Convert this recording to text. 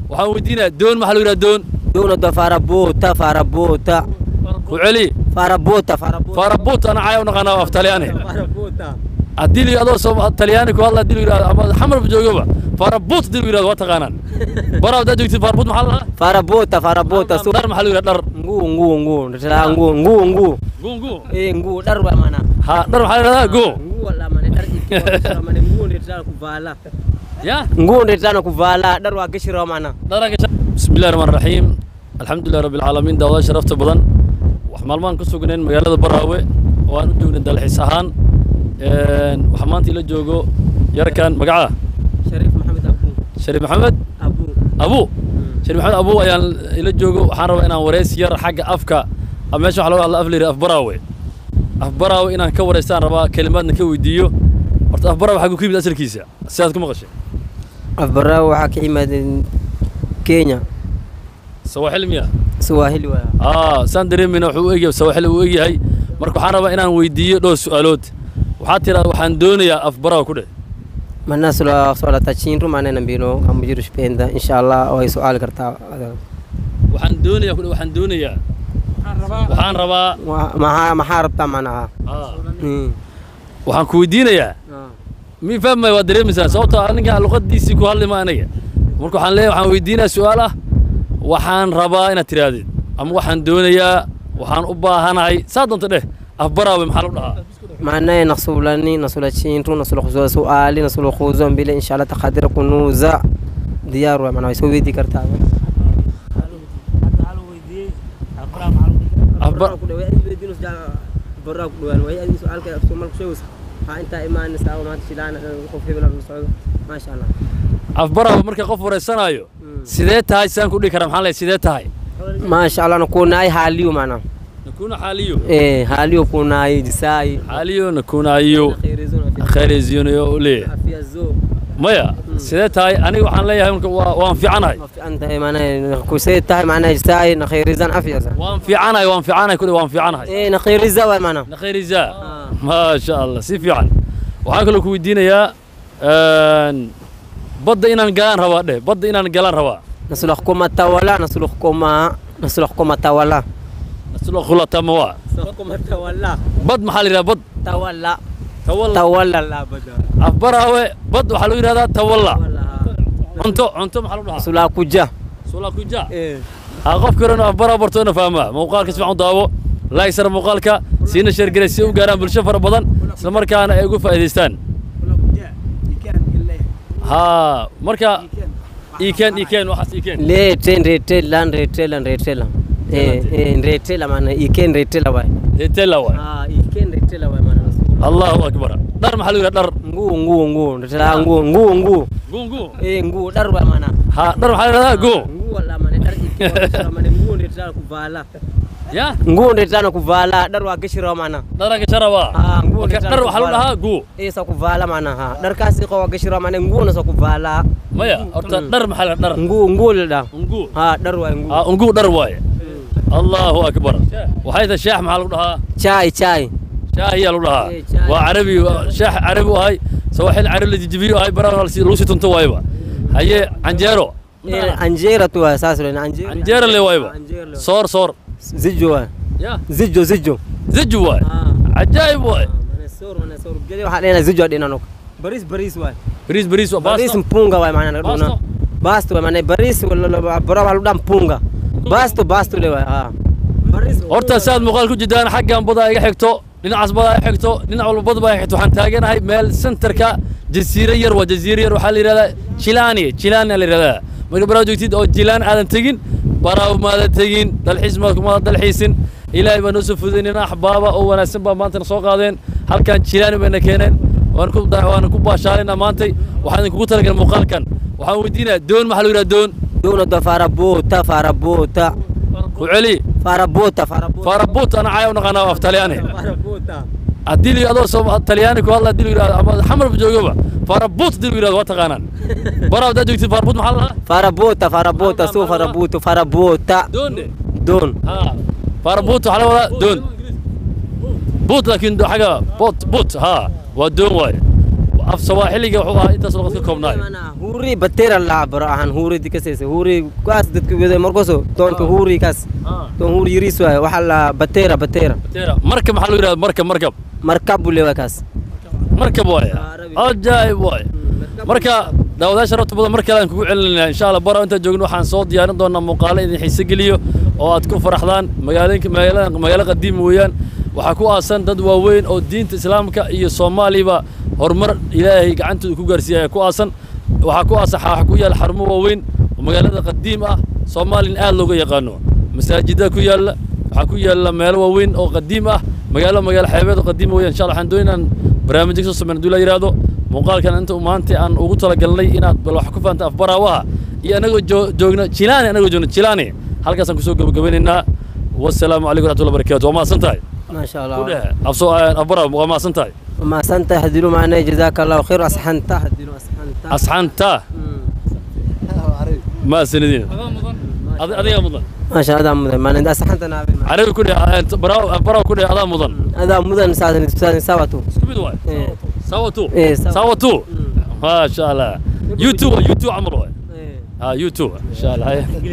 Waxaan weydiinayaa doon maxaa lagu yidhaha doon? Doonada farabuuta farabuuta. Ku celi. Farabuuta farabuuta. Farabuut ana caaya u naqaanaa af Talyaani. Farabuuta. Haddii la adoo soo Talyaani ku hadla haddii la yidhahdo ama xamar joogaba farabuut haddii la yidhahdo waa taqaanaan. Baraawe haddaad joogtid farabuut maxaa la dhahaa? Farabuuta farabuuta. Dhar maxaa lagu yidhaha dhar? Nguu nguu nguu. Nguu nguu nguu. Guu guu. Eh nguu dhar waa maana. Ha dhar maxaa la yidhahdaa guu. Nguu wala maana dhar ikiwa maana nguu ndio kuvala. Ya? Nguu ndio kuvala dhar waa gashiro maana. Bismillahi rahmaani rahiim. Alxamdulillahi rabbil caalamiin. Daawadayaal sharafta badan. Wax maalmahan ku sugnayn magaalada Baraawe oo aan u joognay dalxiis ahaan. Waxa maanta ila joogo yarkan magaca Shariif Maxamed Abu. Shariif Maxamed Abu. Abu. Shariif Maxamed Abu ayaan ila joogo. Waxaan rabaa inaan wareysi yar xagga afka ama meesha waxa looga hadla af la yidhaha af Baraawe. Af Baraawe inaan ka wareystaan rabaa kelimaadna ka weydiiyo. Horta af Baraawe xaguu ka yimid asalkiisa? Sidaad ku maqashay? Af Baraawe waxaa ka yimaadeen Kenya. Sawaaxili miya? Swahili waa. Saan dareemayna wuxuu u egyahay Sawaaxili uu egyahay. Marka waxaan rabaa inaan weydiiyo dhowr su'aalood. Waxaad tidhahdaa waxaan doonayaa af Baraawe ku dheh. Mana sula sula tachinru maana nambino amujiru shpenda inshallah way su'aal kartaa. Waxaan doonayaa ku dheh waxaan doonayaa. Waxaan rabaa. Maxaa maxaa rabtaa macnaha? Waxaan ku weydiinayaa. Mi fahmay waa dareemaysaa sababtoo ah ninkan luqadiisii ku hadli ma aniga. Marka waxaan leeyahay waxaan weydiinayaa su'aal ah waxaan rabaa inaad tidhaahdid ama waxaan doonayaa waxaan u baahanahay saa doonta dheh af Baraawe maxaa lagu dhahaa? معناه نصولاني نصولا تشينتو نصولا خزو سؤالي نصولا خزو بلا إن شاء الله تقدر كنوزا ديار معناه يسوي دي كرتا. أفبر ما شاء الله. Af Baraawe marka qof wareysanayo sidee tahay saan ku dhihi karaa maxaa leeyahay sidee tahay? ما شاء الله نكون حاليو معنا. نكون حاليو. إيه حاليو كوناي جساي. حاليو نكونايو. خيرزيونيو ليه. maya sidee tahay aniga waxaan leeyahay marka waan fiicanahay. Fiicantahay macnaha kusee tahay macnaha jisaay nakhayrizan afiyasa. Waan fiicanahay waan fiicanahay kulli waan fiicanahay. Eh nakhayriza waa macnaha. Nakhayriza. Ma sha Allah si fiican. Waxaan kaloo ku weydiinayaa badda inaan galaan rabaa dheh badda inaan galaan rabaa. Nasulukhuma tawala nasulukhuma nasulukhuma tawala. Nasulukhula tamawa. Nasulukhuma tawala. Bad maxaa la yidhaha bad? Tawala. Tawalla. Tawalla la bada. Af Baraawe bad waxaa lagu yidhahdaa tawalla. Cunto cunto maxaa lagu dhahaa? Sulakuja. Sulakuja. Ha qofka hore inuu af Baraawe barto inuu fahmaa. Muuqaalka si fiican u daawo. Like sar muuqaalka siina share garee si u gaaraan bulsho fara badan isla markaana ay uga faa'iidaystaan. Ha marka iiken iiken waxaas iiken. Le ten retelan retelan retelan. Eh retela maana iiken retela waay. Retela waay. Ah iiken retela waay maana. Allahu akbar. Dhar maxaa lagu yidhaha dhar? Nguu nguu nguu retela nguu nguu nguu. Guu guu. Eh nguu dhar waa maana. Ha dhar maxaa la yidhahdaa guu? Nguu wala maana dhar ikiwa maana nguu retela kuvala. Ya? Nguu retela kuvala dhar waa gashiro maana. Dhar gashiro waa. Ah nguu dhar waxaa lagu dhahaa guu. Eh sa kuvala maana ha. Dharkaasi qo waa gashiro maana nguu na sa kuvala. Maya horta dhar maxaa la dhar? Nguu nguu la dhahaa. Nguu. Ha dhar waa nguu. Ha nguu dhar waaye. Allahu akbar. Waxay tahay shaax maxaa lagu dhahaa? Chai chai. Shaahi ayaa lagu dhahaa. Waa carabi shaax carabi u ahay sawaaxil carabi la jijibiyo ahay Baraawe lagu sii tunto waayba. Haye canjeero. Canjeero tu waa saas weyn canjeero. Canjeero le waayba. Soor soor. Zijo waay. Ya. Zijo zijo. Zijo waay. Cajaayib waay. Soor mana soor geli waxaa dheena zijo dheena nok. Bariis bariis waay. Bariis bariis waa bariis mpunga waay macnaha dhuna. Baasto waay macnaha bariis wala Baraawe waxaa lagu dhahaa mpunga. Baasto baasto le waay ha. Horta saad muuqaal ku jidaan xaggan bada iga xigto dhinacaas bada iga xigto dhinac walba bada baa xigto waxaan taaganahay meel centerka jasiiro yar waa jasiiro yar waxaa la yidhahdaa Jilaani Jilaani la yidhahdaa. Marka Baraawe joogtid oo Jilaan aadan tegin Baraawe maadan tegin dalxiis maad kuma dalxiisin Ilaahay baa noo soo fududeynayna axbaaba oo wanaagsan baa maantana soo qaadeen halkan Jilaani bayna keeneen waan ku baashaalaynaa maantay waxaan idinkugu talagalay muuqaalkan. Waxaan weydiinayaa doon maxaa lagu yidhaha doon? Doonada farabuuta farabuuta. Ku celi. Farabuuta farabuuta. Farabuuta ana caaya u naqaanaa af Talyaani. Farabuuta. Haddii la adoo soo Talyaani ku hadla haddii la yidhahdo ama xamar joogaba farabuut haddii la yidhahdo waa taqaanaan. Baraawe haddaad joogtid farabuut maxaa la dhahaa? Farabuuta farabuuta suu farabuuta farabuuta. Doon de. Doon. Ha farabuut waxaa la wadaa doon. Buut laakiin xagga boot boot ha waa doon waaye. Af Sawaaxiliga wuxuu ahaa intaas luqad ka koobnaay. Huuri bateera la baro ahaan huuri dikasaysa huuri kaas dadku wada markoso doonka huuri kaas doon huuri yariis waaye waxaa la bateera bateera bateera. Marka maxaa loo yidhahdaa markab? Markab markab buu leeyahay kaas. Markab waaye, ajaa'ib waaye. Marka daawadayaasha rabta badan mar kale aan kugu celinaynaa insha Allah. Bara intaan joogno waxaan soo diyaarin doonaa muuqaalo idin xiise geliyo oo aad ku faraxdaan. Magaalooyinka magaalada magaalo qadiimi weeyaan, waxaa ku aasan dad waaweyn oo diinta islaamka iyo Soomaaliba horumar Ilaahay gacantooda ku gaarsiiyay ayaa ku aasan. Waxaa ku aasan, waxaa ku yaal xarumo waaweyn oo magaalada qadiim ah, Soomaalina aad looga yaqaano. Masaajida ku yaalla, waxaa ku yaalla meelo waaweyn oo qadiim ah, magaalo xeebeed oo qadiim weeyaan. Insha Allah waxaan doonaynaa inaan barnaamijyo kasoo sameyno hadduu la yidhaahdo. Muuqaalkan inta uu maanta aan ugu talagalnay inaad bal wax ku fahanto Afbaraawaha iyo anagoo joogno Jilaani, anagoo joogno Jilaani, halkaasaan kusoo gabagabeynaynaa. Wasalaamu calaykum waraxmatullahi wabarakaatu. Waa mahadsan tahay. Maasha Allah. Ku dheh afsoo Afbaraawa, waa mahadsan tahay. Mahadsantahay hadilu maanay, jazaaka Allahu khayr. Asxanta hadilu asxanta. Asxanta mahadsanidin. Adigaa mudan. Maasha Allah, adaa mudan maanay asxanta naabe. Carabi ku dheh, Afbaraawa ku dheh, adaa mudan. Adaa mudan saadan saadan sawatu. Isku mid waay. Sawatu. Sawa. Sawatu, maasha Allah. YouTube, YouTube camal waay. Ha, YouTube insha Allah.